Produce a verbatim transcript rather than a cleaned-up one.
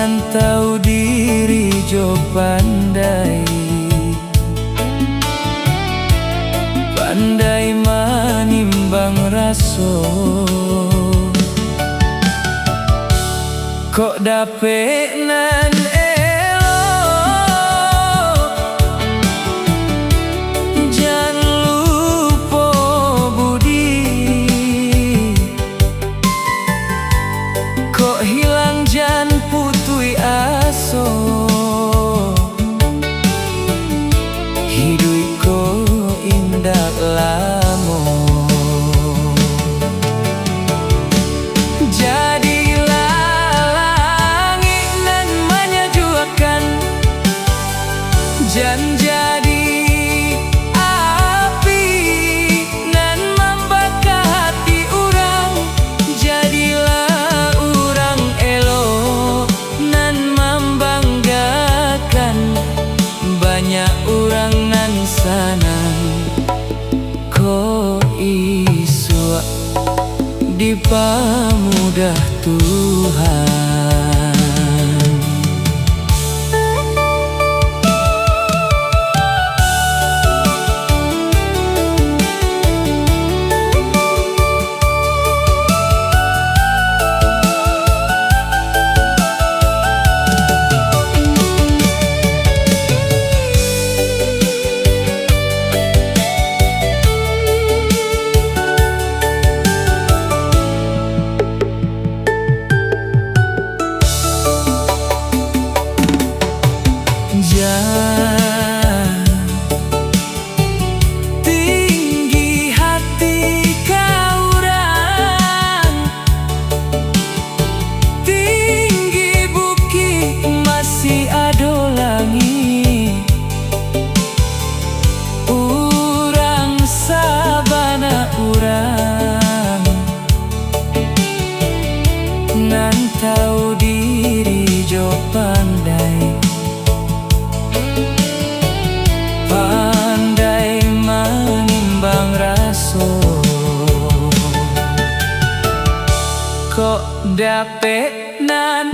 Nan tahu diri jo pandai, pandai manimbang raso. Kok dapek nan elok, jan lupo budi. Kok hilang jan putuih aso, hiduik ko indak lamo. Jadilah langik nan manyajuakkan, jan jadi api nan mambaka hati urang. Jadilah urang elok nan mambanggakan, banyak urang nan sanang. Kok isuak dipamudah Tuhan. Jan tinggi hati ka urang, tinggi bukik masih ado langik. Urang sabana urang nan tahu diri jo pandai, pandai manimbang raso. Kok dapek nan